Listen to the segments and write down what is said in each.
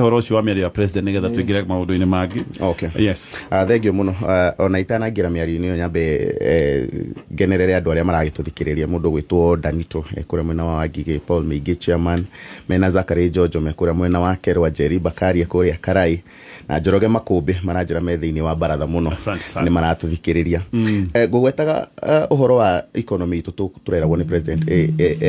Ũhoro ũcio wa mĩario ya president nĩgetha tũingĩre maũndũ-inĩ mangĩ. Okay. Yes. Thengiũ mũno. Ona itanaingĩra mĩario-inĩ ĩyo, nyambe ngenerere andũ arĩa maragĩtũthikĩrĩria. Mũndũ gwĩtwo Danito kũrĩa mwena wa Wangigĩ, Paul Mĩingĩ chairman mena Zachary Jojo me kũrĩa mwena wa Kerwa, Jerry Bakaria kũrĩa Karai na Njoroge Makũmbĩ maranjĩra me thĩinĩ wa baratha mũno. Asante sana. Nĩ maratũthikĩrĩria. Ngũgwetaga ũhoro wa economy itũ tũreragwo nĩ president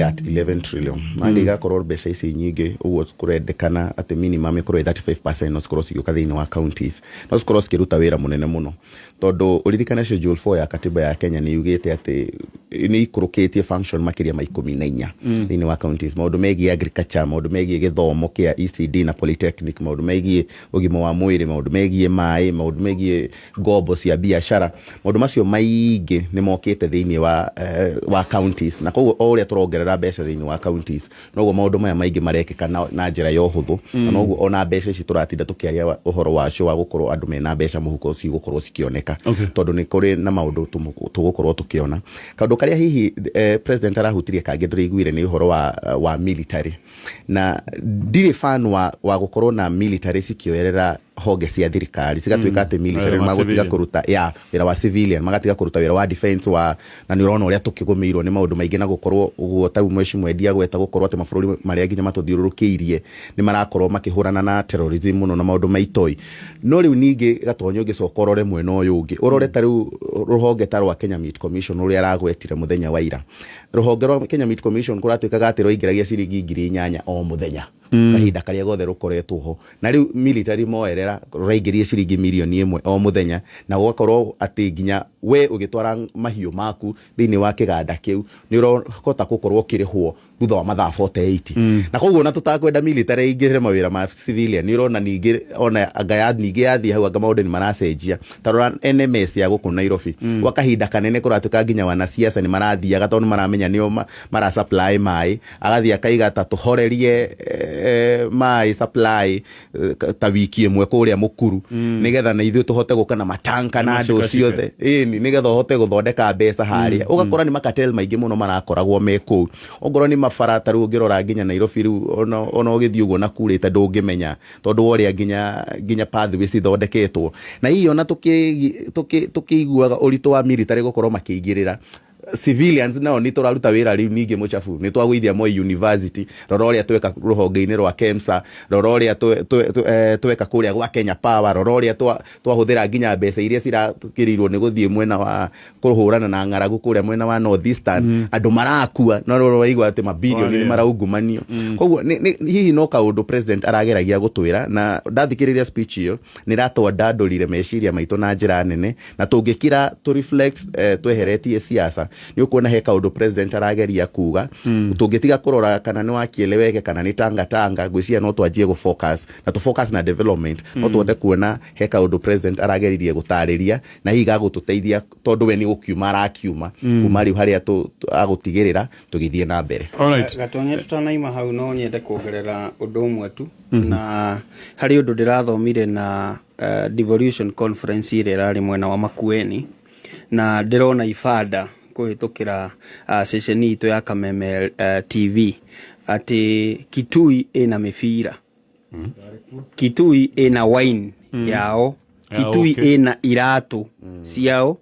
at 11 trillion na igakorwo mbeca ici nyingĩ ũguo kũrendekana atĩ minimum ĩkorwo ĩ 35% no cikorwo cigĩũka thĩinĩ wa counties, no cikorwo cikĩruta wĩra mũnene mũno, tondũ ũririkane schedule 4 ya katiba ya Kenya nĩ yugĩte atĩ nĩ ikũrũkĩtie function makĩria ma 14 thĩinĩ wa counties: maũndũ megiĩ agriculture, maũndũ megiĩ gĩthomo kĩa ECD na polytechnic, maũndũ megiĩ ũgima wa mwĩrĩ, maũndũ megiĩ maĩ, maũndũ megiĩ ngombo cia biacara. Maũndũ macio maingĩ nĩ mokĩte thĩinĩ wa counties, na koguo o ũrĩa tũrongerera mbeca thĩinĩ wa counties, noguo maũndũ maya maingĩ marekĩka na njĩra ya ũhũthũ, na noguo ona mbeca ici tũratinda tũkĩaria ũhoro wacio wa gũkorwo andũ mena mbeca mũhuko cigũkorwo cikĩoneka, tondũ nĩ kũrĩ na maũndũ tũgũkorwo tũkĩona. Kaũndũ karĩa hihi president arahutirie kangĩ ndĩraiguire nĩ ũhoro wa military, na ndirĩ fan wa gũkorwo na military cikĩoerera honge cia thirikari, cigatuĩka atĩ military Wĩra wa magũtiga civilian. Kũruta ya wĩra wa civilian, magatiga kũruta wĩra wa defense wa na nĩ ũrona ũrĩa tũkĩgũmĩirwo nĩ maũndũ maingĩ na gũkorwo ũguo ta rĩu mheshimiwa Endia gweta gũkorwo atĩ mabũrũri marĩa nginya matũthiũrũrũkĩirie nĩ marakorwo makĩhũrana na terrorism mũno na maũndũ maitoi. No rĩu ningĩ, Gatonyo, ũngĩcoka ũrore mwena ũyũ ũngĩ, ũrore ta rĩu rũhonge ta rwa Kenya Meat Commission ũrĩa aragwetire mũthenya wa ira, rũhonge rwa Kenya Meat Commission kũratuĩkaga atĩ rwaingĩragia ciringi 8,000 o mũthenya kahinda karĩa gothe rũkoretwo ho, na rĩu military moerera rũraingĩria ciringi mirioni 1 o mũthenya, na gũgakorwo atĩ nginya we ũgĩtwara mahiũ maku thĩinĩ wa kĩganda kĩu nĩ ũrahota gũkorwo ũkĩrĩhwo thutha wa mathaa 48. Na koguo ona tũtakwenda military ĩingĩrĩre mawĩra ma civilian, nĩ ũrona ningĩ ona anga ya ningĩ yathiĩ hau anga maũndũ nĩ maracenjia. Ta rora NMS ya gũkũ Nairobi, gwa kahinda kanene kũratuĩka nginya wanasiasa nĩ marathiaga tondũ nĩ maramenya nĩo mara supply maĩ, agathiĩ akaiga ta tũhorerie maĩ supply ta wiki ĩmwe kũrĩa mũkuru, nĩgetha na ithuĩ tũhote gũka na matanka na andũ Macikacike. ciothe, ĩni nĩgetha ũhote gũthondeka mbeca harĩa. Ũgakora nĩ makatel maingĩ mũno marakoragwo me kũu, ongorwo nĩ mabara ta rĩu ũngĩrora nginya Nairobi rĩu ona ũgĩthiĩ ũguo na kurĩte ndũngĩmenya tondũ wa ũrĩa nginya pathway cithondeketwo. Na hihi ona tũkĩiguaga ũritũ wa military gũkorwo makĩingĩrĩra civilians, nao nĩ tũraruta wĩra rĩu ningĩ mũchafu. Nĩ twagũithia Moi University, rora ũrĩa tweka rũhonge-inĩ rwa KEMSA, rora ũrĩa tweka kũrĩa gwa Kenya Power, rora ũrĩa twahũthĩra nginya mbeca iria cirakĩrĩirwo nĩ gũthiĩ mwena wa kũhũrana na ng'aragu kũrĩa mwena wa North Eastern. Andũ marakua no rora waigua atĩ mabilioni nĩ Warĩa. maraungumanio. Koguo hihi no kaũndũ president arageragia gũtwĩra, na ndathikĩrĩria speech ĩyo nĩ ĩratwandandũrire meciria maitũ na njĩra nene, na tũngĩkira tũ reflect tweheretie siasa, nĩ ũkuona he kaũndũ president arageria kuga. Tũngĩtiga kũrora kana nĩ wakieleweke kana nĩ tanga tanga, ngwĩciria no twanjie gũ focus na tũ focus na development, no tũhote kuona he kaũndũ president arageririe gũtarĩria na hihi gagũtũteithia, tondũ we nĩ gũkiuma arakiuma kuma rĩu harĩa agũtigĩrĩra tũgĩthiĩ na mbere. Alright. Gatonya, tutanaima hau no nyende kuongerera ũndũ ũmwe tu, na harĩ ũndũ ndĩrathomire na devolution conference ĩrĩa ĩrarĩ mwena wa Makueni, na ndĩrona ibanda kũhĩtũkĩra ceceni itũ ya Kameme TV atĩ Kitui ĩna mĩbira, Kitui ĩna wine yao, Kitui ĩna iratũ ciao,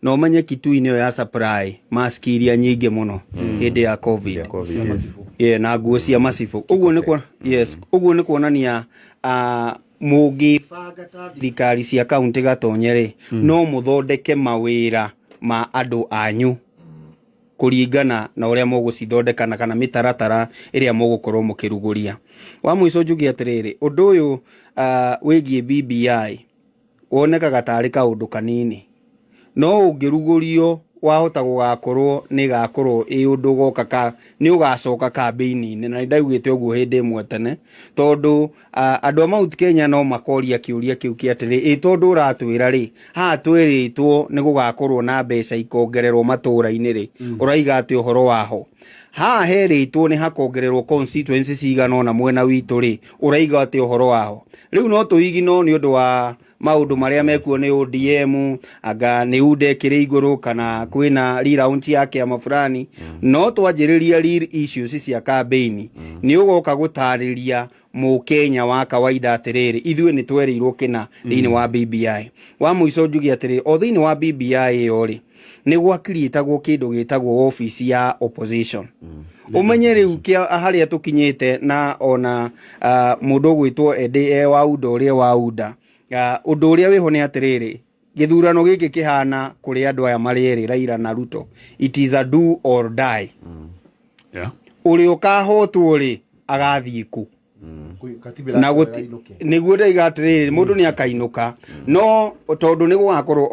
na ũmenye Kitui nĩyo ya supply mask iria nyingĩ mũno hĩndĩ ya COVID. COVID, yes. Yeah, na nguo cia macibũ ũguo nĩ yes, ũguo nĩ kuonania mũngĩbanga ta thirikari cia kaunti, Gatonye rĩ, no mũthondeke mawĩra ma andũ anyu kũringana na ũrĩa mũgũcithondeka na kana mĩtaratara ĩrĩa mũgũkorwo mũkĩrugũria. Wa mũico njuge atĩrĩrĩ, ũndũ ũyũ wĩgiĩ BBI wonekaga tarĩ kaũndũ kanini, no ũngĩrugũrio wahota gũgakorwo nĩ ĩgakorwo ĩ ũndũ ũgoka ka nĩ ũgacoka kambĩini-inĩ, na nĩ ndaugĩte ũguo hĩndĩ ĩmwe tene, tondũ andũ a Mount Kenya no makoria kĩũria kĩu kĩa atĩrĩ, ĩ tondũ ũratwĩra rĩ haha twĩrĩtwo nĩ gũgakorwo na mbeca ikongererwo matũũra-inĩ rĩ, ũraiga atĩ ũhoro waho? Haha herĩtwo nĩ hakongererwo constituency cigana ũna mwena witũ rĩ, ũraiga atĩ ũhoro waho rĩu no tũigino nĩ ũndũ wa maũndũ marĩa mekuo nĩ ODM, anga nĩ UDA ĩkĩrĩ igũrũ kana kwĩna relaunch ya kĩama fulani. No twanjĩrĩria real issues cia campaign, nĩ ũgoka gũtarĩria mũkenya wa kawaida atĩrĩrĩ, ithuĩ nĩ twerĩirwo kĩna thĩinĩ wa BBI. Wa mũico njuge atĩrĩrĩ, o thĩinĩ wa BBI ĩyo rĩ, nĩ gwakiriĩtagwo kĩndũ gĩtagwo office ya opposition. Ũmenye rĩu kĩa harĩa tũkinyĩte na ona mũndũ ũgwĩtwo Ede e wa UDA ũrĩa wa UDA, ũndũ ũrĩa wĩho nĩ atĩrĩrĩ, gĩthurano gĩkĩ kĩhana kũrĩ andũ aya marĩ erĩ, Raila na Ruto, it is a do or die. Ũrĩa ũkahotwo rĩ, agathiĩ kũ? Na nĩguo ndaiga atĩrĩrĩ, mũndũ nĩ akainũka, no tondũ nĩ gũgakorwo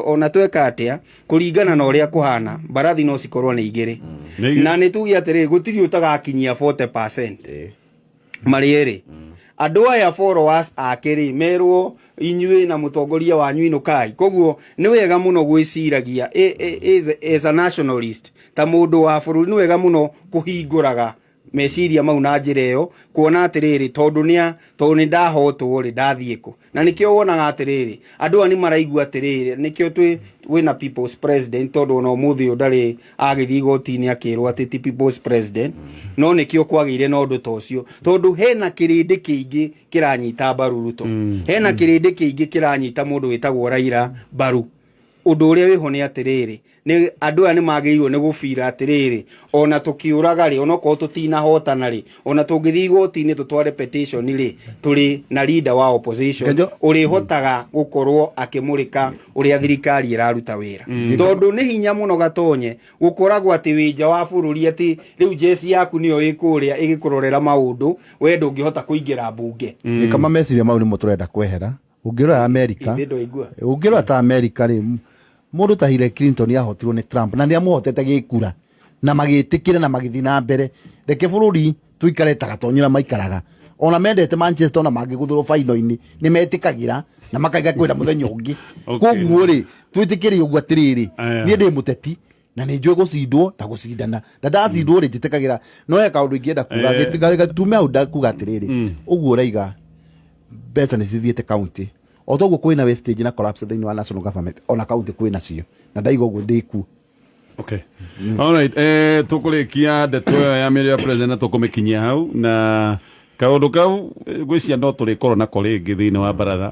ona tweka atĩa, kũringana na ũrĩa kũhana, mbarathi no cikorwo nĩ igĩrĩ. Nĩ igĩrĩ. Na nĩ tuge atĩrĩrĩ, gũtirĩ ũtagakinyia 40% marĩ erĩ. Andũ aya followers ake rĩ, merwo inyuĩ na mũtongoria wanyu inũkai. Koguo nĩ wega mũno gwĩciragia as a nationalist, ta mũndũ wa bũrũri, nĩ wega mũno kũhingũraga meciria mau na njĩra ĩyo, kuona atĩrĩrĩ, tondũ nĩ ndahotwo rĩ, ndathiĩ kũ? Na nĩkĩo wonaga atĩrĩrĩ, andũ aya nĩ maraigua atĩrĩrĩ, nĩkĩo twĩ wĩna people's president, tondũ ona ũmũthĩ ũyũ ndarĩ agĩthiĩ igoti-inĩ akĩrwo atĩ ti people's president. No nĩkĩo kwagĩire na ũndũ ta ũcio, tondũ hena kĩrĩndĩ kĩingĩ kĩranyita mbaru Ruto, hena kĩrĩndĩ kĩingĩ kĩranyita mũndũ wĩtagwo Raila mbaru. Ũndũ ũrĩa wĩho nĩ atĩrĩrĩ, nĩ andũ aya nĩ magĩrĩirwo nĩ gũbira atĩrĩrĩ, ona tũkĩũraga rĩ, onokorwo tũtinahotana rĩ, ona tũngĩthiĩ igoti-inĩ tũtware petition rĩ, tũrĩ na leader wa opposition ũrĩhotaga gũkorwo akĩmũrĩka ũrĩa thirikari ĩraruta wĩra. Tondũ nĩ hinya mũno gatonye gũkoragwo atĩ wĩ nja wa bũrũri, atĩ rĩu jeci yaku nĩyo ĩ kũrĩa ĩgĩkũrorera maũndũ, we ndũngĩhota kũingĩra mbunge. Kama meciria mau nĩmo tũrenda kwehera. Ũngĩrora America, Ithe ndwaigua. Ũngĩrora ta America rĩ, mũndũ ta Hillary Clinton ahotirwo nĩ Trump na nĩ amũhotete gĩkura na magĩtĩkĩra na magĩthiĩ na mbere. Reke bũrũri tũikare ta gatonyera maikaraga, ona mendete Manchester, ona mangĩgũthũrwo faino-inĩ nĩ metĩkagĩra na makaiga kwĩna mũthenya ũngĩ. Koguo rĩ, twĩtĩkĩre ũguo atĩrĩrĩ, niĩ ndĩ mũteti na nĩ njũĩ gũcindwo na gũcindana, na ndacindwo rĩ, njĩtĩkagĩra. No he kaũndũ ingĩenda kuga, tume hau kuga atĩrĩrĩ, ũguo ũraiga mbeca nĩ cithiĩte county, o toguo kwĩna wastage na collapse thĩinĩ wa national government, ona county kwĩna cio, na ndaiga ũguo ndĩkuo. Okay. All right. Tukurikia ndeto ĩyo ya mĩario ya president na tũkũmĩkinyia hau na kaũndũ kau, ngwĩciria no tũrĩkorwo nako rĩngĩ thĩinĩ wa baratha,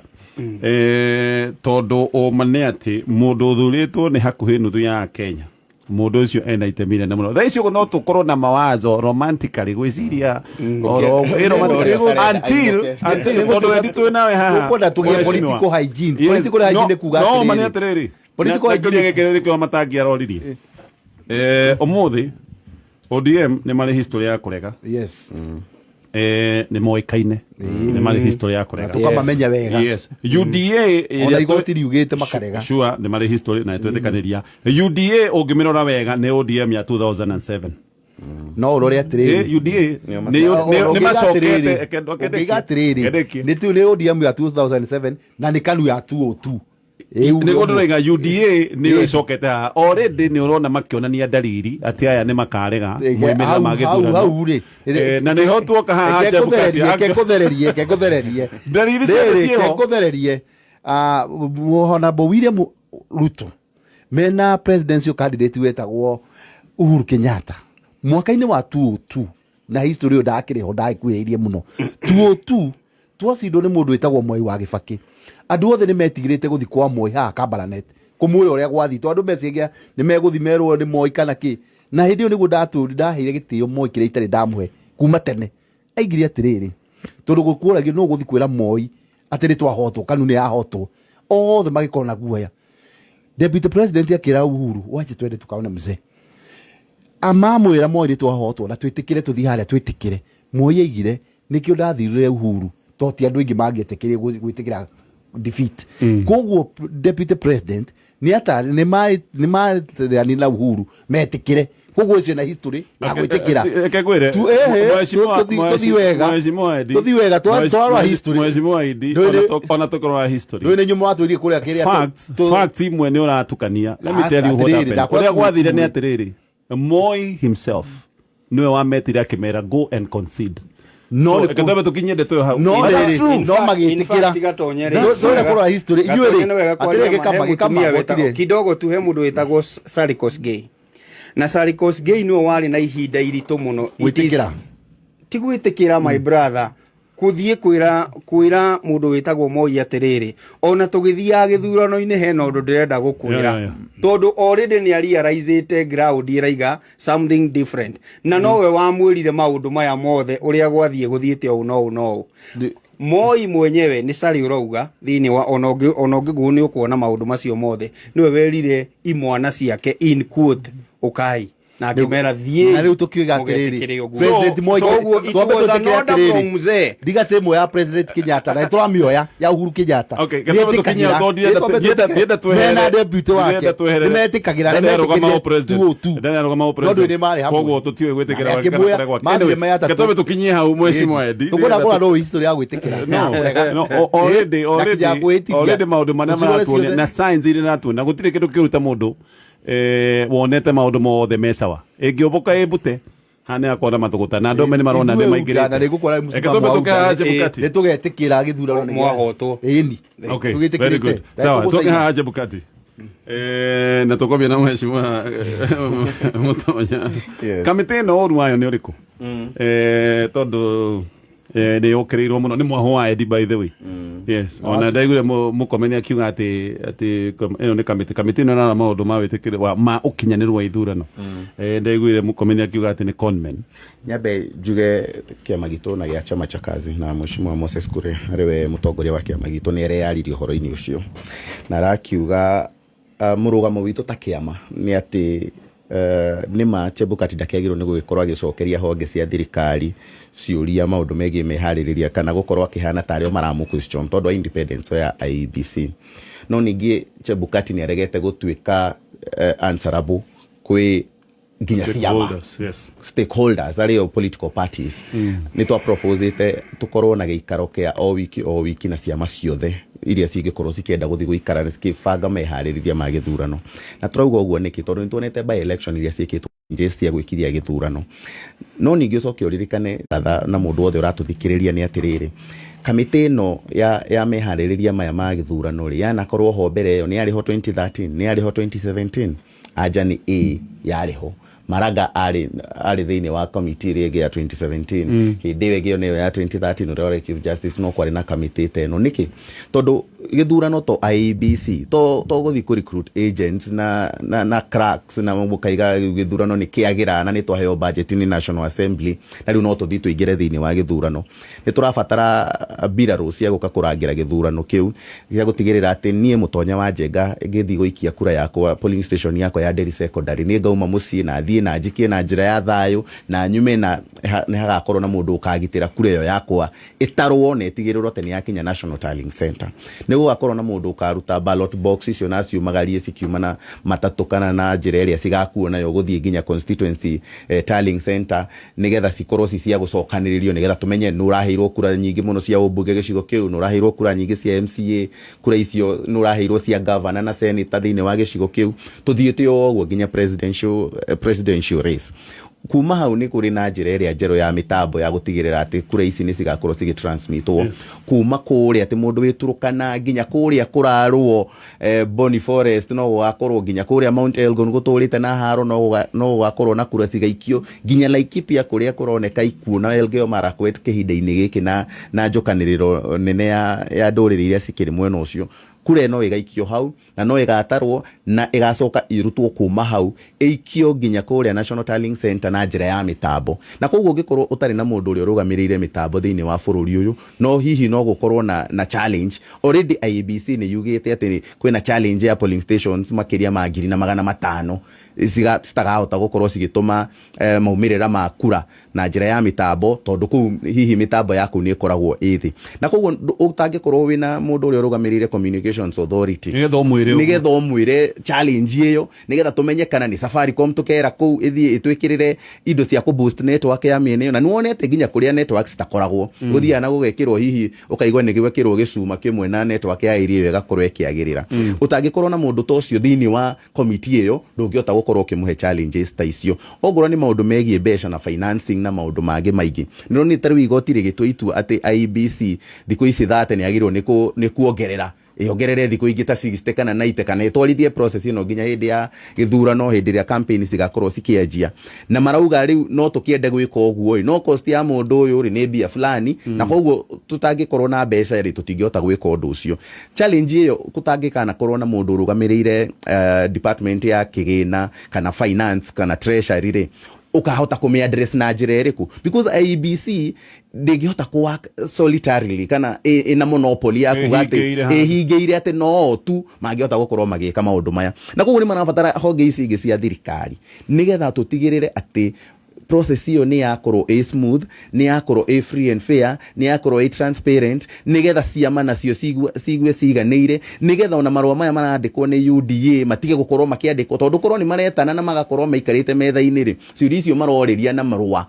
tondũ ũma nĩ atĩ mũndũ ũthurĩtwo nĩ hakuhĩ nuthu ya Kenya, mũndũ ũcio ena itemi inene mũno. Thaa ici ũguo no tũkorwo na mawazo romantically gwĩciria oro romantically until tondũ wendi twĩ nawe haha. Tũkwenda tũgĩe Mheshimiwa. political hygiene. Yes. Political hygiene nĩ kuga no ma nĩ atĩrĩrĩ. atĩrĩrĩ, Political na kĩũria hygiene. gĩkĩ nĩkĩo matangĩaroririe. Ũmũthĩ ODM nĩ marĩ history ya kũrega. Nĩ moĩkaine nĩ marĩ history ya kũrega. Tũkamamenya wega. Yes, UDA ĩrĩa Ona igoti riugĩte makarega. Sure, nĩ marĩ history na twetĩkanĩria. UDA ũngĩmĩrora wega nĩ ODM ya 2007. No ũrore atĩrĩrĩ, UDA nĩ macokete. Ũngĩiga atĩrĩrĩ, nĩ tu nĩ ODM ya 2007 na nĩ KANU ya 202. Nĩguo ndĩroiga UDA nĩyo ĩcokete haha already. Nĩ ũrona makĩonania dariri atĩ aya nĩ makarega moimĩrĩra ma gĩthurano. Hau rĩ, Na nĩho tuoka haha Chebukati. Reke ngũthererie, reke ngũthererie. Dariri ciothe Rĩrĩ, ciĩho. reke ngũthererie. Honorable William Ruto mena presidential candidate wetagwo Uhuru Kenyatta mwaka-inĩ wa 2002, na history ũyũ ndakĩrĩ ho ndagĩkuhĩrĩirie mũno, 2002 twacindwo nĩ mũndũ wĩtagwo Mwai wa Gĩbakĩ. Andũ othe nĩ metigĩrĩte gũthi kwa Moi haha Kabarnet kũmwĩra ũrĩa gwathi, tondũ andũ meciria nĩ megũthi merwo nĩ Moi kana kĩ. Na hĩndĩ ĩyo nĩguo ndaheire gĩtĩo Moi kĩrĩa itarĩ ndamũhe kuma tene. Aigire atĩrĩrĩ, tondũ gũkũragio nũ gũthi kwĩra Moi atĩ nĩ twahotwo, KANU nĩ yahotwo, othe magĩkorwo na guoya. Deputy president akĩra Uhuru, wache twende tukaone mzee, amamwĩra Moi nĩ twahotwo na twĩtĩkĩre, tũthiĩ harĩa twĩtĩkĩre. Moi aigire nĩkĩo ndathirire Uhuru, to ti andũ aingĩ mangĩetĩkĩrie gwĩtĩkĩra defeat. Koguo deputy president nĩ atarĩ nĩ mareani na Uhuru metĩkĩre, koguo ũcio na history ya gwĩtĩkĩra. Reke ngwĩre, Tũthi wega. Mheshimiwa Eddie. Tũthi wega, twarora history. Mheshimiwa Eddie, ona tũkĩrora history, Ndũĩ nĩ nyuma watwĩrie kũrĩa kĩrĩa fact imwe nĩ ũratukania. Let me tell you what Atĩrĩrĩ, happened. Ndakwĩra Ũrĩa gwathire nĩ atĩrĩrĩ, Moi himself Niwe wametire akĩmera, "Go and concede." No So, nĩ reke twambe tũkinyie ndeto ĩyo hau. No But rĩrĩ, that's true. no magĩtĩkĩra. Ndũrĩa kũrora history, inyuĩ rĩ, atĩrĩ gĩkama gũtirĩ. Kidogo tu, he mũndũ wĩtagwo Sarikos Gay, na Sarikos Gay nĩwe warĩ na ihinda iritũ mũno. It is- Gwĩtĩkĩra. Ti gwĩtĩkĩra, my brother, kũthiĩ kwĩra mũndũ wĩtagwo Moi atĩrĩrĩ, ona tũgĩthiaga gĩthurano-inĩ hena ũndũ ndĩrenda gũkwĩra, tondũ already nĩ arealizĩte ground ĩraiga something different, na nowe wamwĩrire maũndũ maya mothe ũrĩa gwathiĩ gũthiĩte ũũ no ũũ no ũũ. Moi mwenyewe nĩ Sari ũrauga thĩinĩ wa ona ũngĩguo nĩ ũkuona maũndũ macio mothe, nĩwe werire imwana ciake, in quote, "Ũkai," na akĩmera, "Thiĩ Na rĩu tũkiuga atĩrĩrĩ, mũgetĩkĩre ũguo." President Moi, So ũguo it twambe was an twĩtĩkĩre order atĩrĩrĩ, from mzee. Legacy ĩmwe ya President Kenyatta na nĩtũramĩoya ya Uhuru Kenyatta. Okay, gatwambe tũkinyie hau, tondũ ndienda tweherere- Mena deputy wake ndienda tweherere. nĩmetĩkagĩra. Ndarĩ arũgama o president. Nĩmetĩkĩrire. Ndarĩ arũgama o No president. ndũĩ nĩ marĩ hamwe. Koguo tũtiũĩ gwĩtĩkĩra Na gwake kana akĩmuoya, kũrega gwake. mathire Anyway, me atatũ. reke twambe tũkinyie hau, mheshimiwa Eddie. Tũkwenda kũrora no history ya gwĩtĩkĩra na kũrega. No, already Na already kinya kwĩhĩtithia. already maũndũ marĩa Tũcirore maratuonia ciothe. na signs iria iratuonia, na gũtirĩ kĩndũ kĩũru ta mũndũ wonete maũndũ mothe me sawa, ĩngĩũmbũka ĩmbute hane akona matũgũta na andũ amwe nĩ marona nĩ Ithuĩ maingĩrĩte. na nĩngũkora Reke twambe mũcimamo tũke haha wa Chebukati. nĩ tũgetĩkĩra gĩthurano nĩ gĩa- Mwahotwo. Ĩni. Okay, Tũgĩtĩkĩrĩte. very good. Na Sawa, tũgũcaina. tuke haha Chebukati. Na tũkwambia na mheshimiwa Mutonya. Yes. Kamĩtĩ ĩno ũru wayo nĩ ũrĩkũ? Tondũ nĩ yũkĩrĩirwo mũno nĩ mwaho wa Eddie, by the way. Yes, ona ndaiguire Mũkomeni akiuga atĩ ĩno nĩ kamĩtĩ ĩno ĩrarora maũndũ ma wĩtĩkĩri wa ma ũkinyanĩru wa ithurano. Ndaiguire Mũkomeni akiuga atĩ nĩ conmen. Nyambe njuge kĩama gitũ na gĩa Chama cha Kazi na Mheshimiwa Moses Kuria arĩ we mũtongoria wa kĩama gitũ nĩ areyaririe ũhoro-inĩ ũcio na arakiuga mũrũgamo witũ ta kĩama nĩ atĩ nĩ ma Chebukati ndakĩagĩrĩirwo nĩ gũgĩkorwo agĩcokeria honge cia thirikari ciũria maũndũ megiĩ meharĩrĩria kana gũkorwo akĩhana tarĩ o maramũ question tondũ wa independence ya IEBC. No ningĩ Chebukati nĩ aregete gũtuĩka answerable kwĩ nginya ciama, Stakeholders, yes. stakeholders arĩo political parties. Nĩ twa proposite tũkorwo na gĩikaro kĩa o wiki o wiki na ciama ciothe iria cingĩkorwo cikĩenda gũthiĩ gũikara na cikĩbanga meharĩrĩria ma gĩthurano. Na tũrauga ũguo nĩkĩ? Tondũ nĩ tuonete by election iria ciĩkĩtwo nje cia gwĩkiria gĩthurano. No ningĩ ũcoke ũririkane ratha na mũndũ wothe ũratũthikĩrĩria nĩ atĩrĩrĩ, kamĩtĩ ĩno ya meharĩrĩria maya ma gĩthurano rĩ, yanakorwo ho mbere ĩyo? Nĩ yarĩ ho 2013, nĩ yarĩ ho 2017? Anja nĩ ĩ, yarĩ ho. Maraga arĩ thĩinĩ wa committee ĩrĩa ĩngĩ ya 2017. Hĩndĩ ĩyo ĩngĩ nĩyo ya 2013, ũrĩa warĩ chief justice, no kwarĩ na kamĩtĩ ta ĩno. Nĩkĩ? Tondũ gĩthurano to IEBC, to gũthiĩ kũ recruit agents na cracks na mũkaiga gĩthurano nĩ kĩagĩra na nĩ twaheo budget nĩ National Assembly na rĩu no tũthiĩ tũingĩre thĩinĩ wa gĩthurano. Nĩ tũrabatara mbirarũ cia gũka kũrangĩra gĩthurano kĩu, gĩa gũtigĩrĩra atĩ niĩ Mũtonya wa Njenga ngĩthiĩ gũikia kura yakwa polling station yakwa ya Nderi Secondary, nĩ ngauma mũciĩ na thiĩ na njikie na njĩra ya thayũ na nyume na nĩ hagakorwo na mũndũ ũkagitĩra kura ĩyo yakwa ĩtarwo na ĩtigĩrĩrwo atĩ nĩ yakinya National Tallying Center. Nĩ gũgakorwo na mũndũ ũkaruta ballot box icio na ciumagarie cikiuma na matatũ kana na njĩra ĩrĩa cigakuo nayo gũthiĩ nginya constituency tallying center, nĩgetha cikorwo ci cia gũcokanĩrĩrio, nĩgetha tũmenye nũ ũraheirwo kura nyingĩ mũno cia ũmbunge gĩcigo kĩu, nũ ũraheirwo kura nyingĩ cia MCA, kura icio nũ ũraheirwo cia governor na senator thĩinĩ wa gĩcigo kĩu, tũthiĩte o ũguo nginya presidential race. Kuma hau nĩ kũrĩ na njĩra ĩrĩa njerũ ya mĩtambo ya gũtigĩrĩra atĩ kura ici nĩ cigakorwo cigĩtransmitwo kuma kũrĩa atĩ mũndũ wĩ Turukana nginya kũrĩa kũrarũo Boni Forest, no gũgakorwo nginya kũrĩa Mount Elgon gũtũrĩte na haro, no gũgakorwo na kura cigaikio nginya Laikipia kũrĩa kũroneka ikuũ na Elgeyo Marakwet kĩhinda-inĩ gĩkĩ na njũkanĩrĩro nene ya ndũrĩrĩ iria cikĩrĩ mwena ũcio. Kura ĩno ĩgaikio hau na no ĩgatarwo na ĩgacoka ĩrutwo kuma hau ĩikio nginya kũrĩa National Tallying Center na njĩra ya mĩtambo. Na koguo ũngĩkorwo ũtarĩ na mũndũ ũrĩa ũrũgamĩrĩire mĩtambo thĩinĩ wa bũrũri ũyũ, no hihi no gũkorwo na challenge. Already IEBC nĩ yugĩte atĩ kwĩna challenge ya polling stations makĩria ma 1500 citakahota gũkorwo cigĩtũma maumĩrĩra ma kura na njĩra ya mĩtambo, tondũ kũu hihi mĩtambo ya kũu nĩ ĩkoragwo ĩ thĩ. Na koguo ũtangĩkorwo wĩna mũndũ ũrĩa ũrũgamĩrĩire communication Communications Authority. Nĩgetha ũmwĩre ũguo. Nĩgetha ũmwĩre challenge ĩyo, nĩgetha tũmenye kana nĩ Safaricom tũkera kũu ĩthiĩ ĩtwĩkĩrĩre indo cia kũ boost network ya mĩena ĩyo. Na nĩwonete nginya kũrĩa network citakoragwo, gũthiaga na gũgekĩrwo, hihi ũkaigua nĩ gwekĩrwo gĩcuma kĩmwe na network ya area ĩyo ĩgakorwo ĩkĩagĩrĩra. Ũtangĩkorwo na mũndũ ta ũcio thĩinĩ wa committee ĩyo, ndũngĩhota gũkorwo ũkĩmũhe challenges ta icio. Ongorwo nĩ maũndũ megiĩ mbeca na financing na maũndũ mangĩ maingĩ, nĩronire ta rĩu igoti rĩgĩtua itua atĩ IEBC thikũ ici 30 nĩ yagĩrĩirwo nĩ kuongerera, yongerere thikũ ingĩ ta 60 kana 90, kana ĩtwarithie process ĩno nginya hĩndĩ ya gĩthurano, hĩndĩ ĩrĩa campaign cigakorwo cikĩanjia. Na marauga rĩu no tũkĩende gwĩka ũguo ĩ, no cost ya mũndũ ũyũ rĩ nĩ mbia fulani, na koguo tũtangĩkorwo na mbeca rĩ, tũtingĩhota gwĩka ũndũ ũcio. Challenge ĩyo gũtangĩkana korwo na mũndũ ũrũgamĩrĩire department ya kĩgĩna kana finance kana treasury rĩ, ũkahota kũmĩ address na njĩra ĩrĩkũ? Because IEBC ndĩngĩhota kũ work solitarily kana ĩna monopoly ya kuga atĩ Ĩhingĩire handũ. Ĩhingĩire atĩ no tu mangĩhota gũkorwo magĩka maũndũ maya. Na koguo nĩ marabatara honge ici ingĩ cia thirikari, nĩgetha tũtigĩrĩre atĩ process ĩyo nĩ yakorwo ĩ smooth, nĩ yakorwo ĩ free and fair, nĩ yakorwo ĩ transparent, nĩgetha ciama nacio cigue ciganĩire, nĩgetha ona marũa maya marandĩkwo nĩ UDA matige gũkorwo makĩandĩkwo, tondũ korwo nĩ maretana na magakorwo maikarĩte metha-inĩ rĩ, ciũria icio marorĩria na marũa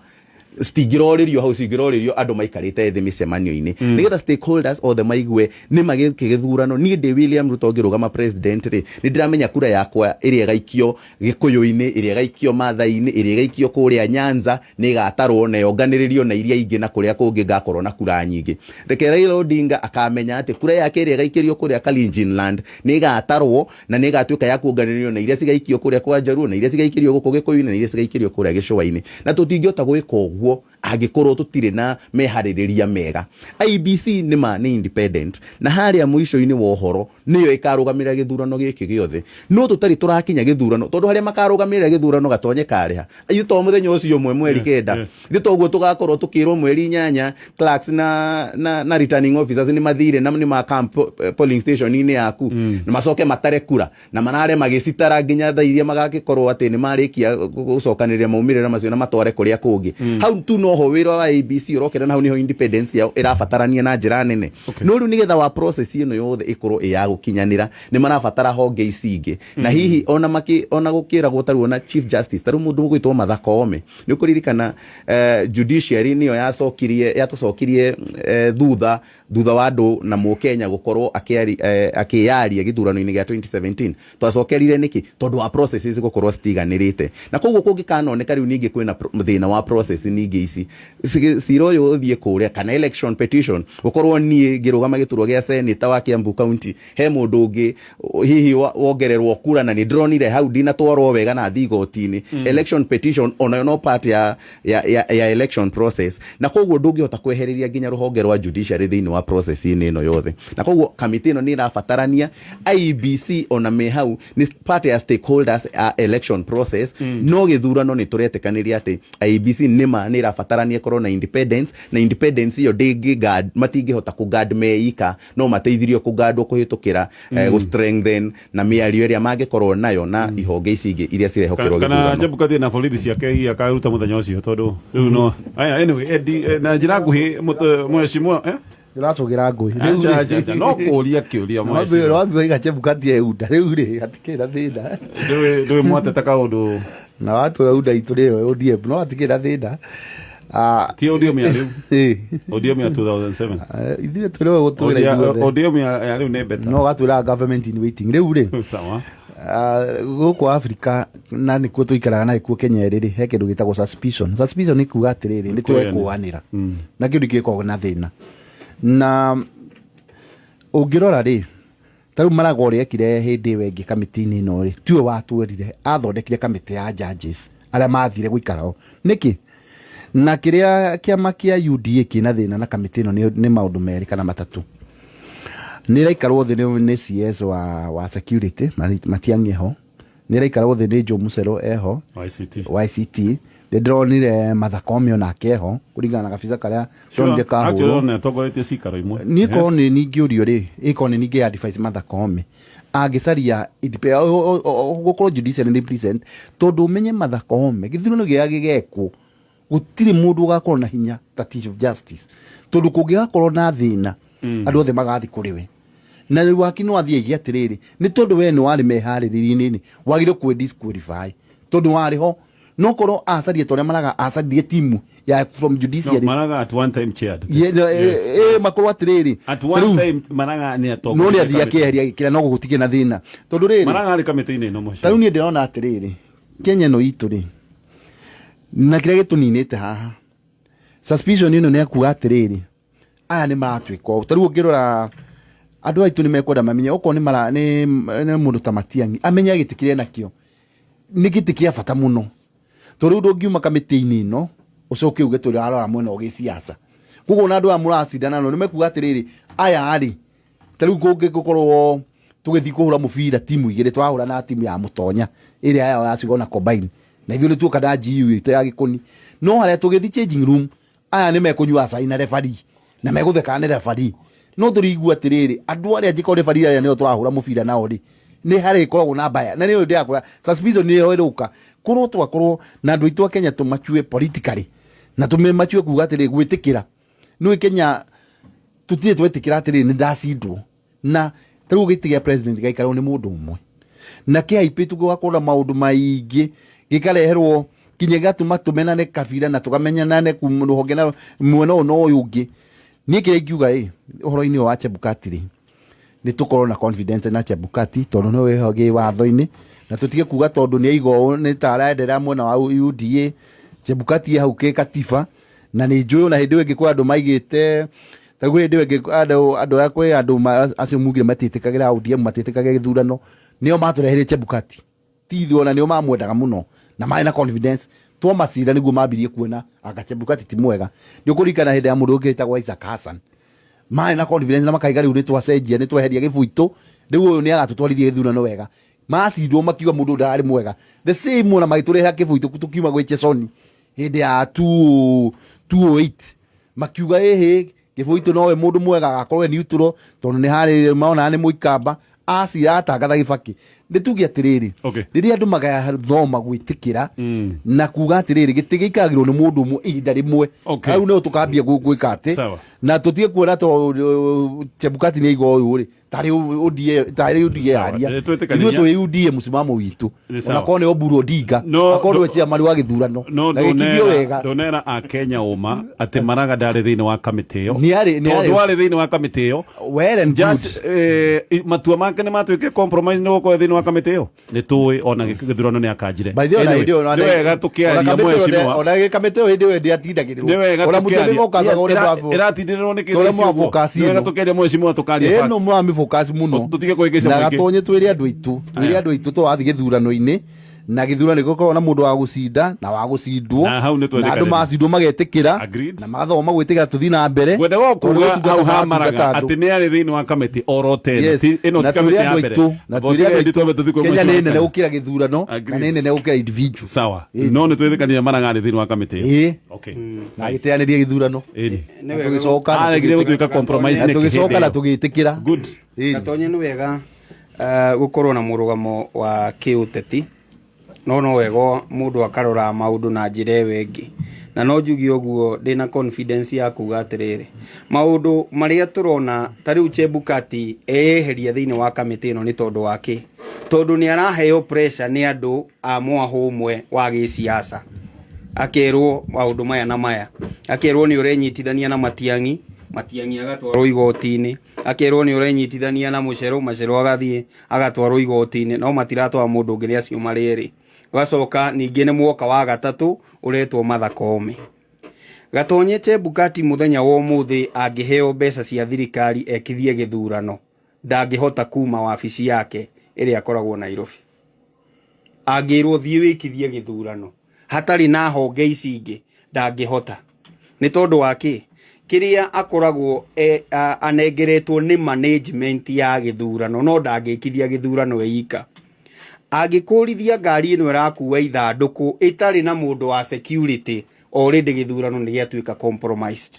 citingĩrorĩrio hau, cingĩrorĩrio andũ maikarĩte thĩ mĩcemanio-inĩ, nĩgetha stakeholders othe maigue nĩ magĩkĩ gĩthurano. Niĩ ndĩ William Ruto ngĩrũgama president rĩ, nĩ ndĩramenya kura yakwa ĩrĩa ĩgaikio Gĩkũyũ-inĩ, ĩrĩa ĩgaikio Maathai-inĩ, ĩrĩa ĩgaikio kũrĩa Nyanza nĩ ĩgatarwo na yonganĩrĩrio na iria ingĩ, na kũrĩa kũngĩ ngakorwo na kura nyingĩ. Reke Raila Odinga akamenya atĩ kura yake ĩrĩa ĩgaikĩrio kũrĩa Kalenjin land nĩ ĩgatarwo na nĩ ĩgatuĩka ya kuonganĩrĩrio na iria cigaikio kũrĩa kwa Njaruo, na iria cigaikĩrio gũkũ Gĩkũyũ-inĩ, na iria cigaikĩrio kũrĩa gĩcũa-inĩ. Na tũtingĩhota gwĩka ũguo angĩkorwo tũtirĩ na meharĩrĩria mega. IEBC nĩ ma nĩ independent, na harĩa mũico-inĩ wa ũhoro nĩyo ĩkarũgamĩrĩra gĩthurano gĩkĩ gĩothe, no tũtarĩ tũrakinya gĩthurano, tondũ harĩa makarũgamĩrĩra gĩthurano gatonye karĩha ithuĩ to mũthenya ũcio ũmwe mweri 9. Ithuĩ toguo tũgakorwo tũkĩrwo mweri 8 clerks na returning officers nĩ mathire na nĩ ma camp polling station-inĩ yaku, na macoke matare kura na marare magĩcitara nginya thaa iria magagĩkorwo atĩ nĩ marĩkia gũcokanĩrĩria maumĩrĩra macio na matware kũrĩa kũngĩ. Hau tu noho wĩra wa IEBC ũrokera, na hau nĩho independence yao ĩrabatarania na njĩra nene. No rĩu nĩgetha wa process ĩno yothe ĩkorwo ĩ ya gũkinyanĩra, nĩ marabatara honge ici ingĩ, na hihi ona maki ona gũkĩragwo tarĩu ona Chief Justice, tarĩu mũndũ ũgwĩtwo Martha Koome, nĩ ũkũririkana judiciary nĩyo yacokirie, yatũcokirie thutha wa andũ na mũkenya gũkorwo akĩyaria gĩthurano-inĩ gĩa 2017. Twacokerire nĩkĩ? Tondũ wa processes gũkorwo citiganĩrĩte. Na koguo kũngĩkanoneka rĩu ningĩ kwĩna thĩna wa process ningĩ ici, cira ũyũ ũthiĩ kũrĩa kana election petition, gũkorwo niĩ ngĩrũgama gĩturwa gĩa senator wa Kiambu County, he mũndũ ũngĩ hihi wongererwo kura na nĩ ndĩronire hau ndinatwarwo wega na thiĩ igoti-inĩ, election petition onayo no part ya election process. Na koguo ndũngĩhota kwehereria nginya rũhonge rwa judiciary thĩinĩ wa process ĩno yothe. Na koguo kamĩtĩ ĩno nĩ ĩrabatarania. IEBC ona me hau nĩ part ya stakeholders a election process, no gĩthurano nĩ tũretĩkanĩria atĩ IEBC nĩma nĩ ĩrabatarania ĩkorwo na independence, na independence ĩyo ndĩngĩ guard, matingĩhota kũ guard meika, no mateithirio kũgandwo kũhĩtũkĩra gũ strengthen na mĩario ĩrĩa mangĩkorwo nayo na ihonge ici ingĩ iria cirehokerwo kana gĩthurano. Chebukati na borithi ciake hihi akaruta mũthenya ũcio, tondũ rĩu no aya. Anyway, Eddie, na njĩra nguhĩ, mheshimiwa, eh? Ndĩracũgĩra ngũi. Acha, acha, acha. No kũria kĩũria, mheshimiwa. Wambiwaiga Chebukati eunda rĩu rĩ, hatikĩrĩ na thĩna. Ndũĩ mwateta kaũndũ. Na watwĩra unda itũ rĩo ODM, no hatikĩrĩ na thĩna. Ah, Ti ODM ya rĩu. ODM ya 2007. Ithuĩ twĩrĩwe gũtwĩra ithuothe. ODM ya rĩu nĩ better. No watwĩraga government in waiting rĩu rĩ. Sawa. Gũkũ Afrika, na nĩkuo tũikaraga na nĩkuo Kenya ĩrĩ rĩ, he kĩndũ gĩtagwo suspicion. Suspicion nĩ kuga atĩrĩrĩ, nĩ twekũanĩra na kĩndũ gĩkoragwo na thĩna. Na ũngĩrora rĩ, ta rĩu Maraga ũrĩa ekire hĩndĩ ĩyo ĩngĩ kamĩtĩ-inĩ ĩno rĩ, tiwe watwĩrire athondekire kamĩtĩ ya judges arĩa mathire gũikara ho nĩkĩ. Na kĩrĩa kĩama kĩa UDA kĩna thĩna na kamĩtĩ ĩno nĩ maũndũ merĩ kana matatũ. Nĩ ĩraikarwo thĩ nĩ CS wa security Matiang'i eho, nĩ ĩraikarwo thĩ nĩ Joe Musero eho. ICT. YCT. Nĩ ndĩronire Martha Koome onake eho kũringana na gabica karĩa ndonire kahũrwo. Actually, nĩ atongoretie cikaro imwe. Niĩ korwo nĩ ningĩũrio rĩ, ĩkorwo nĩ ningĩ advice Martha Koome angĩcaria gũkorwo judiciary represent, tondũ ũmenye Martha Koome gĩthurano gĩrĩa gĩgekwo gũtirĩ mũndũ ũgakorwo na hinya ta Chief Justice, tondũ kũngĩgakorwo na thĩna, andũ othe magathiĩ kũrĩ we. Na rĩu waki no athiĩ aige atĩrĩrĩ, nĩ tondũ we nĩ warĩ meharĩrĩria-inĩ, wagĩrĩirwo kwĩ disqualify tondũ warĩ ho. No korwo acaria ta ũrĩa maraga acaririe timu ya from No, judiciary. Maraga at one time chaired. Ye- no, eh, Yes, eh, yes. makorwo atĩrĩrĩ, At one rĩu, time Maraga nĩ no atongoria. nĩ athiĩ akĩeheria gĩkĩra no gũtigĩ na thĩna tondũ rĩrĩ. Maraga arĩ kamĩtĩ-inĩ ĩno mũcio. Ta rĩu niĩ ndĩrona atĩrĩrĩ, Kenya ĩno itũ rĩ, na kĩrĩa gĩtũninĩte haha suspicion ĩno nĩ akuga atĩrĩrĩ, aya nĩ maratuĩka ũũ. Ta rĩu ũngĩrora andũ aitũ nĩ mekwenda mamenye okorwo nĩ mara nĩ mũndũ ta Matiang'i amenye gĩtĩ kĩrĩa nakĩo nĩ gĩtĩ kĩa bata mũno, tondũ rĩu ndũngiuma kamĩtĩ-inĩ ĩno ũcoke uge tũrarora mwena wa gĩciaca. Koguo ona andũ aya mũracindana nao nĩ mekuga atĩrĩrĩ, aya rĩ, ta rĩu kũngĩkorwo tũgĩthiĩ kũhũra mũbira timu igĩrĩ, twahũra na timu ya Mũtonya ĩrĩa yao ya Cigona Combine, na ithuĩ nĩ tuoka na GU itũ ya Gĩkũni, no harĩa tũgĩthiĩ changing room aya nĩ mekũnyua cai na referee na megũthekana nĩ referee, no tũrigua atĩrĩrĩ, andũ arĩa angĩkorwo referee arĩa nĩo tũrahũra mũbira nao rĩ, nĩ harĩ ĩkoragwo na mbaya na nĩyo ndĩrakũra suspicion nĩyo ĩrũka. Korwo twakorwo na andũ aitũ a Kenya tũmachue politically na tũmachue kuga atĩrĩ gwĩtĩkĩra nĩ Kenya tũtirĩ twetĩkĩra atĩrĩrĩ nĩ ndacindwo. Na ta rĩu gĩtĩ gĩa president gĩaikarwo nĩ mũndũ ũmwe na kĩhaipĩtwo gũgakorwo na maũndũ maingĩ, gĩkareherwo kinya gĩgatũma tũmenane kabira na tũkamenyanane kuma rũhonge na mwena ũyũ na ũyũ ũngĩ. Niĩ kĩrĩa ingiuga ĩ ũhoro-inĩ ũyũ wa Chebukati rĩ, nĩ tũkorwo na confidence na Chebukati tondũ nĩwe wĩho watho-inĩ, na tũtige kuga tondũ nĩ aiga ũũ nĩ ta arenderera mwena wa UDA. Chebukati ĩ hau kĩ katiba na nĩ njũĩ ona hĩndĩ ĩyo ĩngĩ kwĩ andũ maigĩte ta rĩu hĩndĩ ĩyo ĩngĩ andũ arĩa kwĩ andũ acio mugire matiĩtĩkagĩra ODM, matiĩtĩkagĩra gĩthurano, nĩo matũreheire Chebukati, ti ithuĩ, ona nĩo mamwendaga mũno na marĩ na confidence. Twamacira nĩguo mambirie kuona anga Chebukati ti mwega. Nĩ ũkũririkana hĩndĩ ya mũndũ ũngĩ wĩtagwo Isaac Hassan, marĩ na confidence na makaiga rĩu nĩ twacenjia, nĩ tweheria gĩbuitũ, rĩu ũyũ nĩ agatũtwarithia gĩthurano wega. Macindwo makiuga mũndũ ũyũ ndararĩ mwega. The same ona magĩtũrehera kĩbuitũ tũkiuma gwĩ Chesoni hĩndĩ ya 2008, makiuga ĩhĩ kĩbuitũ nowe mũndũ mwega agakorwo e neutral tondũ nĩ harĩ maonaga nĩ mũikamba acira atangatha Gĩbakĩ. Nĩ tuge atĩrĩrĩ, rĩrĩa andũ magathoma gwĩtĩkĩra na kuga atĩrĩrĩ gĩtĩ gĩikaragĩrwo nĩ mũndũ ũmwe ihinda rĩmwe, hau nĩho tũkambia gwĩka atĩ na tũtige kuona to Chebukati nĩ aiga ũyũ rĩ tarĩ UDA, tarĩ UDA Sawa, aria. Twĩtĩkanĩria. Ithuĩ twĩ UDA mũsimamo witũ Nĩ sawa. ona korwo nĩ Oburu Odinga No, akorwo nĩwe chairman wa gĩthurano no na gĩkithio ndũnera wega. Ndũnera a Kenya ũma atĩ Maraga ndarĩ thĩinĩ wa kamĩtĩ ĩyo. Nĩ arĩ. Tondũ arĩ thĩinĩ wa kamĩtĩ ĩyo, Well and good. Just matua make nĩ matuĩke compromise nĩ gũkorwo thĩinĩ wa kamĩtĩ ĩyo, nĩ tũĩ ona gĩthurano nĩ akanjire. By the way, ona Anyway, hĩndĩ ĩyo, nĩ wega tũkĩaria mheshimiwa. Ona kamĩtĩ ĩyo hĩndĩ ĩyo ndĩatindagĩrĩrwo. Nĩ wega Ona mũtĩ tũkĩaria. nĩmokacaga ũrĩa Ĩratindĩrĩrwo nĩ ũrĩa kĩthĩci ũguo. mũrabũkasi Nĩ wega ĩno. tũkĩaria mheshimiwa, tũkaria Ĩno facts. mũramĩbũkasi mũno. Tũtige kũhĩngĩca Na mũingĩ. gatonye twĩre andũ aitũ, twĩre Aya. andũ aitũ tũrathiĩ gĩthurano-inĩ na gĩthurano gĩgũkorwo na mũndũ wa gũcinda na wa gũcindwo, Na hau nĩ na andũ twetĩkanĩria. macindwo magetĩkĩra Agreed. na magathoma gwĩtĩkĩra tũthiĩ na mbere. Ngwendaga Tondũ kuga gũtungata hau ha maratungata Maraga andũ. atĩ nĩ arĩ thĩinĩ wa kamĩtĩ oro tena. Yes. Ĩno Na ti kamĩtĩ twĩre ya andũ mbere. aitũ, na Amba twĩre andũ ũtige aitũ, twambe tũthiĩ kwĩ Kenya nĩ mheshimiwa nene Kanya. gũkĩra gĩthurano na Agreed. nĩ nene gũkĩra individual. Sawa. Ĩĩ. No nĩ twĩtĩkanire Maraga arĩ thĩinĩ wa kamĩtĩ ĩyo. Ĩĩ. Okay. Na agĩteanĩria gĩthurano. Ĩni. Nĩ Na wega tũgĩcoka na Aregire tũgĩtĩkĩra. gũtuĩka compromise Na nĩkĩ hĩndĩ tũgĩcoka na ĩyo? tũgĩtĩkĩra. Good. Ĩĩ. Gatonye nĩ wega gũkorwo na mũrũgamo wa kĩũteti, no wega mũndũ akarora maũndũ na njĩra ĩyo ĩngĩ, na no njuge ũguo ndĩna confidence ya kuga atĩrĩrĩ, maũndũ marĩa tũrona ta rĩu Chebukati eyeheria thĩinĩ wa kamĩtĩ ĩno nĩ tondũ wa kĩ? Tondũ nĩ araheo pressure nĩ andũ a mwahũ ũmwe wa gĩsiasa, akerwo maũndũ maya na maya, akerwo nĩ ũrenyitithania na Matiang'i, Matiang'i agatwarwo igoti-inĩ, akerwo nĩ ũrenyitithania na Mũcerũ, Macerũ agathiĩ agatwarwo igoti-inĩ, no matiratwara mũndũ ũngĩ, nĩ acio marĩ erĩ. Ũgacoka ningĩ nĩ mwoka wa gatatũ ũretwo Martha Koome. Gatonye Chebukati mũthenya wa ũmũthĩ angĩheo mbeca cia thirikari ekithie gĩthurano, ndangĩhota kuma wabici yake ĩrĩa akoragwo Nairobi. Angĩrwo thiĩ wĩkithie gĩthurano hatarĩ na honge ici ingĩ, ndangĩhota. Nĩ tondũ wa kĩ? Kĩrĩa akoragwo anengeretwo nĩ management ya gĩthurano, no ndangĩkithia gĩthurano eika. Angĩkũrithia ngari ĩno ĩrakua ithandũkũ ĩtarĩ na mũndũ wa security, already gĩthurano nĩ gĩatuĩka compromised.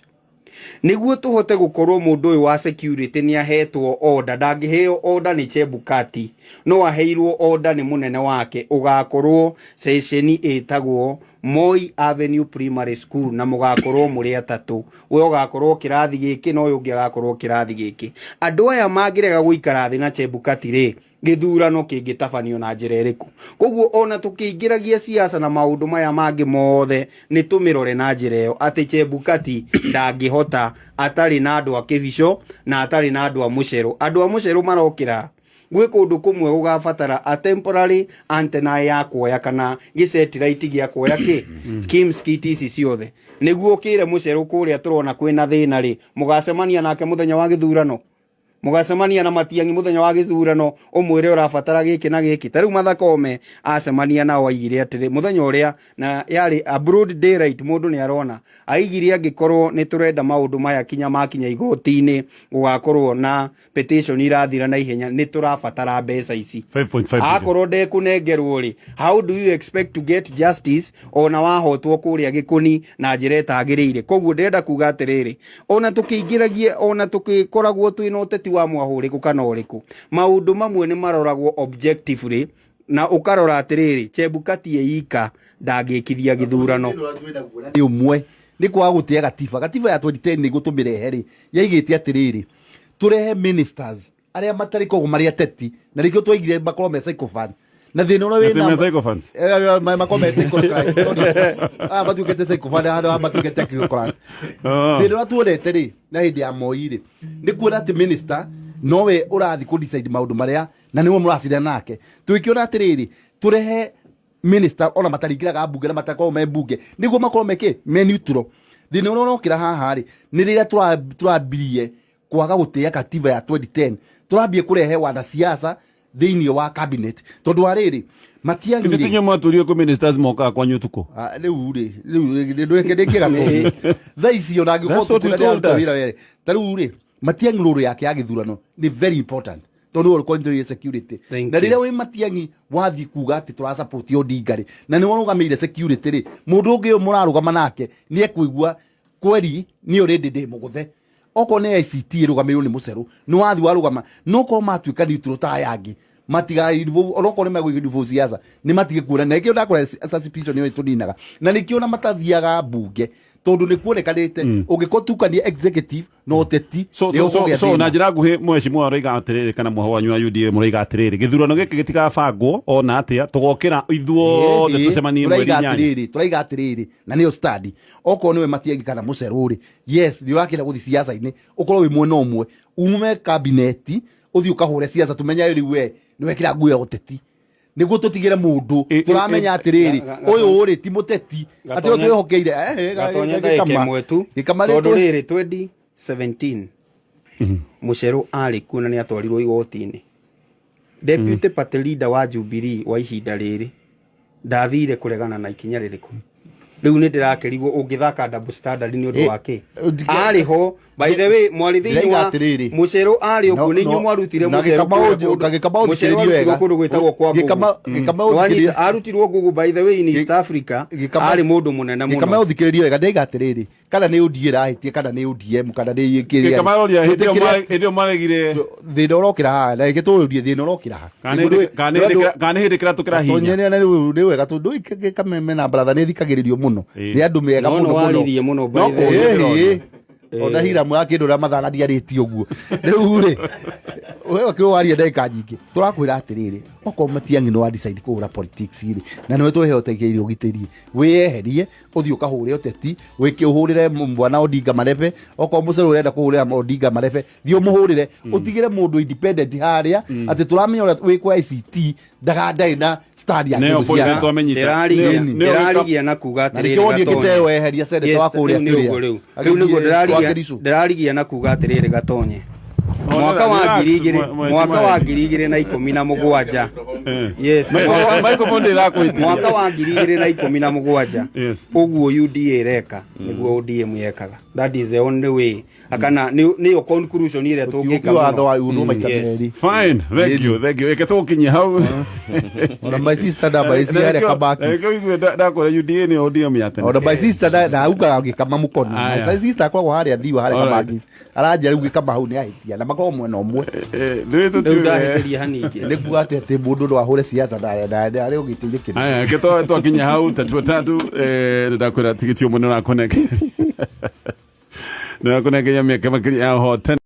Nĩguo tũhote gũkorwo mũndũ ũyũ wa security nĩ ahetwo order, ndangĩheo order nĩ Chebukati, no aheirwo order nĩ mũnene wake ũgakorwo ceceni ĩtagwo Moi Avenue Primary School, na mũgakorwo mũrĩ atatũ. We ũgakorwo kĩrathi gĩkĩ na ũyũ ũngĩ agakorwo kĩrathi gĩkĩ. Andũ aya mangĩrega gũikara thĩ na Chebukati rĩ, gĩthurano kĩngĩtabanio na njĩra ĩrĩkũ? Koguo ona tũkĩingĩragia siasa na maũndũ maya mangĩ mothe, nĩ tũmĩrore na njĩra ĩyo atĩ Chebukati ndangĩhota atarĩ na andũ a Kĩbico na atarĩ na andũ a Mũcerũ. Andũ a Mũcerũ marokĩra gwĩ kũndũ kũmwe gũgabatara a temporary antenna ya kuoya kana gĩsatellite gĩa kuoya kĩ KIMS kit ici ciothe, nĩguo ũkĩre Mũcerũ kũrĩa tũrona kwĩna thĩna rĩ, mũgacemania nake mũthenya wa gĩthurano, mũgacemania na Matiang'i mũthenya wa gĩthurano, ũmwĩre ũrabatara gĩkĩ na gĩkĩ. Ta rĩu Martha Koome acemania nao aigire atĩrĩ mũthenya ũrĩa na yarĩ a broad daylight, mũndũ nĩ arona, aigire angĩkorwo nĩ tũrenda maũndũ maya kinya makinya igoti-inĩ gũgakorwo na petition irathira na ihenya, nĩ tũrabatara mbeca ici. 5.5 billion. Akorwo ndekũnengerwo rĩ, how do you expect to get justice ona wahotwo kũrĩa gĩkũni na njĩra ĩtagĩrĩire? Koguo ndĩrenda kuga atĩrĩrĩ, ona tũkĩingĩragie, ona tũkĩkoragwo twĩna ũteti wa mwahũ ũrĩkũ kana ũrĩkũ, maũndũ mamwe nĩ maroragwo objectively, na ũkarora atĩrĩrĩ, Chebukati ĩika ndangĩkithia gĩthurano. Nĩ ũmwe nĩ kwaga gũtĩa gatiba. Gatiba ya 2010 nĩguo tũmĩrehe rĩ, yaigĩte atĩrĩrĩ, tũrehe ministers arĩa matarĩ koguo marĩ ateti, na nĩkĩo twaigire makorwo me sycophant, na thĩna ũrĩa Atĩ me wĩna sycophants? Makorwo me technocrat, sorry. Aya matuĩkĩte sycophant handũ ha matuĩke technocrat. Ah. Thĩna ũrĩa tuonete rĩ na hĩndĩ ya Moi rĩ, nĩ kuona atĩ minister nowe ũrathiĩ kũ decide maũndũ marĩa na nĩwe mũracira nake. Tũgĩkĩona atĩrĩrĩ, tũrehe minister ona mataringĩraga mbunge na matakorwo me mbunge, nĩguo makorwo mekĩ me neutral. Thĩna ũrĩa ũrokĩra haha rĩ, nĩ rĩrĩa tũrambirie kwaga gũtĩa katiba ya 2010, tũrambie kũrehe wanasiasa thĩinĩ wa cabinet, tondũ wa rĩrĩ Matiang'i Ithuĩ rĩ tinyo mwatũrio kũ ministers mokaga kwanyu ũtukũ. Ah, rĩu rĩ, rĩu ndwĩke ndĩkie gatũ thaa ici ona angĩkorwo That's what you tũkũrĩa told ndĩraruta us. wĩra were. Ta rĩu rĩ, Matiang'i rũrũ yake ya gĩthurano nĩ very important, tondũ nĩwe ũrĩ security. Thank Na you. rĩrĩa wĩ Matiang'i wathiĩ kuga atĩ tũra support Odinga rĩ, na nĩwe ũrũgamĩire security rĩ, mũndũ ũngĩ ũyũ mũrarũgama nake nĩ ekũigua kweri nĩ already ndĩ mũgũthe. Okorwo nĩ ICT ĩrũgamĩrĩirwo nĩ Mũcerũ, nĩ wathiĩ warũgama, no korwo matuĩka neutral ta aya angĩ, matiga involve, onokorwo nĩ megũ involve siasa, nĩ matige kuona. Na nĩkĩo ndakora suspicion ĩyo ĩtũninaga, na nĩkĩo na matathiaga mbunge, tondũ nĩ kuonekanĩte ũngĩkorwo tukania executive na ũteti So, nĩ so, so, ũkũgĩa so na thĩna. njĩra nguhĩ, mheshimiwa ũroiga atĩrĩrĩ, kana mwaho wanyu wa UDA mũroiga atĩrĩrĩ, gĩthurano gĩkĩ gĩtigabangwo ona atĩa, tũgokĩra ithuothe tũcemanie mweri Tũraiga 8. atĩrĩrĩ, tũraiga atĩrĩrĩ, na nĩyo stand, okorwo nĩwe Matiang'i kana Mũcerũ rĩ, yes, nĩ ũrakĩenda gũthiĩ siasa-inĩ, ũkorwo wĩ mwena ũmwe, ume kabineti ũthiĩ ũkahũre siasa, tũmenye rĩu we nĩ wekĩra nguo ya ũteti, nĩguo tũtigĩre mũndũ tũramenya atĩrĩrĩ, ũyũ rĩ ti mũteti atĩ ũyũ twĩhokeire. Gatonye ndagĩka ĩmwe tu. Gĩkama Tondũ rĩrĩ, 2017 Mũcerũ arĩ kuo na nĩ atwarirwo igoti-inĩ. Deputy party leader wa Jubilee wa ihinda rĩrĩ ndathire kũregana na ikinya rĩrĩkũ? Rĩu nĩ ndĩrakĩrigwo ũngĩthaka double standard nĩ ũndũ wa kĩ? Arĩ ho, by the way, mwarĩ thĩinĩ Ndĩraiga wa atĩrĩrĩ. Mũcerũ arĩ No, ũguo nĩ inyuĩ no, mwarutire na Mũcerũ Gĩkama kũrĩa Gĩkama Mũcerũ ũthikĩrĩrie arutirwo wega. kũndũ gwĩtagwo kwa Ngũgũ. Gĩkama Nĩwanyita, ũthikĩrĩrie. Arutirwo Ngũgũ, by the way, in East Africa. Arĩ mũndũ mũnene Gĩkama mũno. ũthikĩrĩrie wega. Ndaiga atĩrĩrĩ, kana nĩ UDA ĩrahĩtie kana nĩ ODM kana nĩ kĩrĩa. Gĩkama roria hĩndĩ ĩyo Tũtikĩrĩa- hĩndĩ ĩyo maregire. Thĩna ũrokĩra haha, na reke tũũrie thĩna ũrokĩra haha. Kana nĩ hĩndĩ kĩratũ kĩrahinya. Tonyene nĩ wega tondũ kameme na baratha nĩ thikagĩrĩrio mũno nĩ andũ mega No, mũno no mũno. waririe mũno, by No, the way. kũũria. Ĩĩ, ona hiramu ya kĩndũ ũrĩa mathana ndiarĩtie ũguo. Rĩu rĩ, we wakĩrwo waria ndagĩka nyingĩ, tũrakwĩra atĩrĩrĩ, okorwo Matiang'i nĩ wa decide kũhũra politics rĩ, na nĩwe twĩhotekeire ũgitĩri, wĩyeherie ũthiĩ ũkahũre ũteti, wĩke ũhũrĩre mwana Odinga marebe. Okorwo Mũcerũ ũrenda kũhũrĩra Odinga marebe, thiĩ ũmũhũrĩre, ũtigĩre mũndũ independent harĩa atĩ tũramenya ũrĩa wĩ kwa ICT ndagandaĩ na stand ya Nĩyo kĩndũ point ciaca. twamenyita. Ndĩrarigia Nĩyo ndĩrarigia na kuga Na atĩrĩrĩ, nĩkĩo wonire Gatonye. Kĩteo eheria senator Yes, wa kũrĩa rĩu nĩ kĩrĩa. ũguo rĩu. Rĩu nĩguo Agĩthiĩ ndĩrarigia kwa Kericho. ndĩrarigia na kuga atĩrĩrĩ, Gatonye, Oh, mwaka wa relax, 2017 yes, Microphone ndĩrakwĩtiria. mwaka wa 2017, Yes. ũguo UDA ĩreka nĩguo ODM yekaga. That is the only way, akana nĩyo conclusion ĩrĩa tũngĩka. Watho Mũno. wa undu maita meri. Fine, thank you, thank you. Eke tũgũkinyia hau. Ona my sister ndamba ici harĩa Kabaki. Reke ũigue ndakwĩra UDA nĩ ODM ya tene. Ona my sister ndaugaga ngĩkama mũkono. Aya. My sister akoragwo harĩa Thiwa, harĩa Alright. Kabaki, aranjia rĩu gĩkama hau nĩ ahĩtia na makoragwo mwena ũmwe. Rĩu Rĩu tũtiũĩ. ndahĩtĩria haningĩ. Nĩ kuga atĩ mũndũ no ahũre siasa na arĩ ũgĩtĩire kĩndũ. Aya, reke twakinya hau tatua tatu, ndakwĩra tigiti ũmwe nĩ ũrakũnengeria mĩeke makĩria ya ũhotani.